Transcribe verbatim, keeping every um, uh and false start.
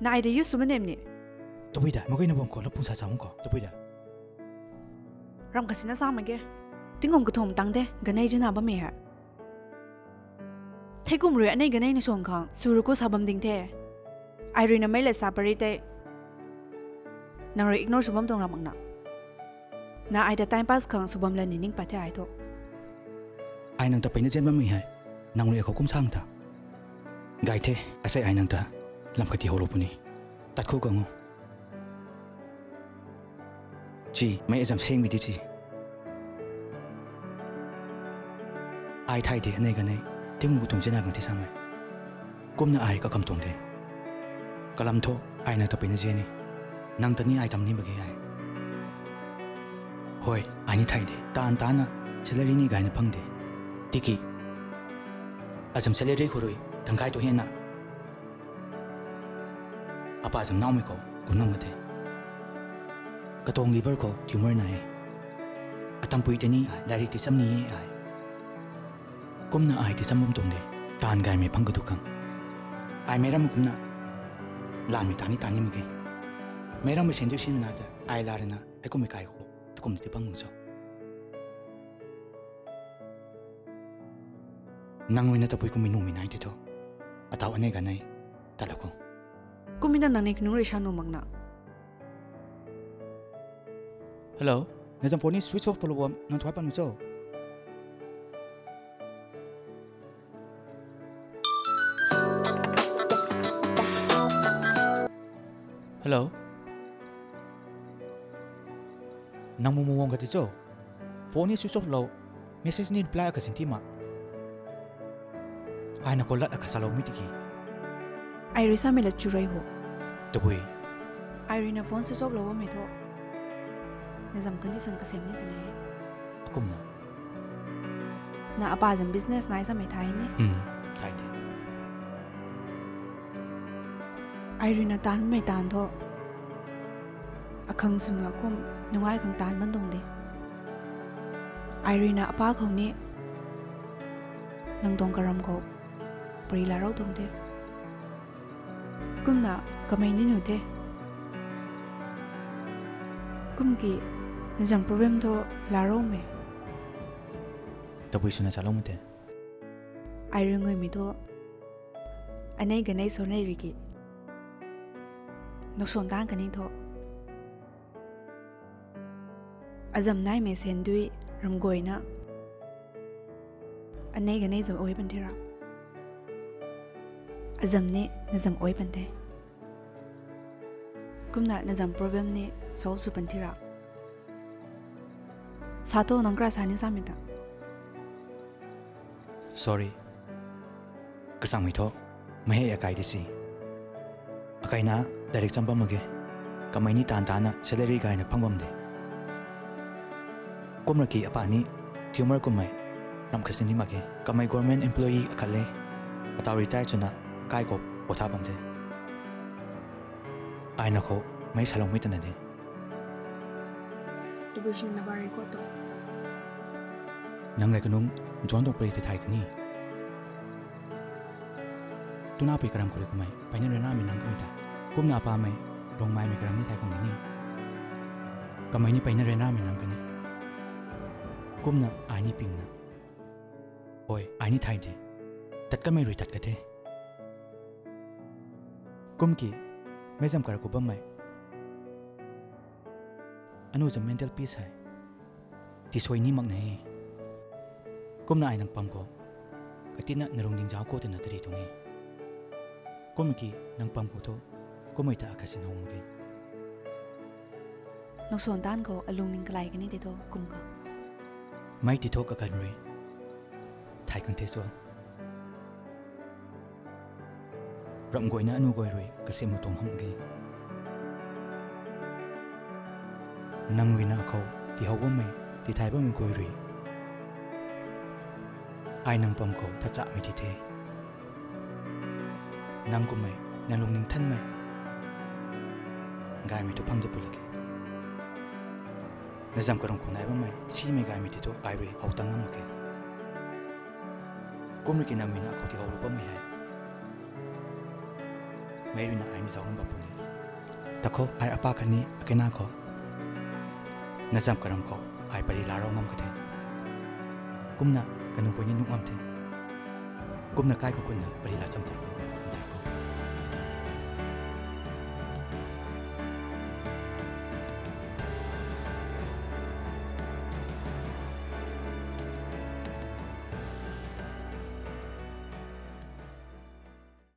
Na ai de yu sw manem ni. Tabui da, maguina bam khou lapung sa sa hung khou. Tabui da. Ram kasina sa mak ge. Tingkum kathum tang de, ganei zina bammei ha. Theikum rui anei ganei na suang khang, suru ko sa bam ding the. Ai rui na mei le sa pari tei. Nang rui ignore sw bam tuang ram mak na. Na ai ta time pass khang sw bam la ni ning pat the ai thu. Ai nang ta peyna zen bammei hei, nang rui akhou kum sang ta. Gay the, asei ai nang ta, lam kati hou lou puni. Tat khou gang o. Chi, mei azam sengmei di chi. Ai thay de anei ganei, tingkum kathum zina gang ti samei. Kumna ai kakam tuang de. Kalam thu, ai nang ta peyna zen ni. Nang ta ni ai tam ni mak ge ai. Hoi, ai ni thay de. Taanv tana, salary ni gayna phang de. Tiki. Azam salary khou rui, tangkai tu hena. Apa zam naumei khou, kun ngam ka the. Katuang liver khou tumor nai e. Atampui tei ni ai, lairik ti cham ni e ai. Kumna ai ti cham bam tuang de, taanv gaymei phang kadu khang. Ai meic ram kumna, lanmei ta ni ta ni mak ge. Meic rammei sendu sinna ta, ai la rui na, hei kummei kai khou, tukum ti bang gung cho. Nang rui na tabui kummei nuhmei nai tei thu. Atau anei ganei, tat lou khou. Kummei na nang ni kanu rui sa nuh mak na. Hello, na zam phone ni switch off palou bam, nang thuai pan cho. Hello. Nang mumu wang kati cho. Phone ni switch off lou. Message ni reply akha sin ti ma. Ai na khou lat akha saloumei tiki. Ai rui samei lat chu rui ho. Tabui. Ai rui na phone switch off lou bammei thu. Na zam condition kasem ni twna e. Akumna. Na apa zam business nai samei thay ni. Hmm, thay de. Ai rui na taanvmei taanv thu. Akhang swna kum, nungai khang taanv man tuang de. Ai rui na apa khou ni. Nang tuang karam khou. Pari la rou tuang de. Kumna kamei ni nuh the. Kum ki, na zam problem thu la roumei. Tabui swna saloumei the. Ai rui nguimei thu. Anei ganei sonei riki. Noksuan taanv kani thu. Azam naimei sendui ramguayna. Anei ganei zam oi pan thira. Azam ni na zam oi pan the. Kumna na zam problem ni solve sw pan thira. Sa tho nang kra sa ni samei ta. Sorry. Kasangmei tho, mei hei akai di si. Akaina direct cham bam mak ge. Kamei ni taanv tana salary gayna phang bam de. Kumra ki apa ni tumor kummei ram khasin ni mak ge. Kamei government employee akhat le. Atau retire swna kai khou potha bam de. Ai na khou mei saloumei twna de. Tabui sina na ba rui khou tu. Nang rui kanung John tuang pari tei thay tw ni. Tuna pui karam khou rui kamei peyna ryanramei nang kamei ta. Kumna apamei Rongmeimei karam ni thay khang di ni. Kamei ni peyna ryanramei nang kani. Kumna ai ni pingna. Hoi, ai ni thay de. Tat kamei rui tat ka the. Kum ki, mei zam kara khou bammei. Anu zam mental peace hei. Tisui ni mak na e. Kumna ai nang pam khou. Katina na lungning zauc khou twna tari tuang e. Kum ki nang pam khou thu. Kummei ta akhasin how mak ge. Noksuan taanv khou alungning kalai kani tei thu kum ka. Mei ti thu kakan rui. Thay khang the so. Ramhguayna anu guay rui kasimlou tuang hamh ge. Nang rui na akhou tihou bammei, tithay bammei guay rui. Ai nang pam khou thachamei ti the. Nang kummei, nang lungning thanmei. Gaymei thu phang de pui lak ge. Na zam karung khou nai bammei, simei gaymei ti thu ai rui how tang ngam mak ge. Kum rui ki nang rui na akhou tihou lou bammei hei. mei ruina ai ni zauc ngam bam puni. Takho, ai apa khatni akena khou na zam karam khou ai pari laa rau ngam kha the. Kumna kanunc pui ni nuh ngam the. Kumna kai khou kunna pari laa cham tat puni.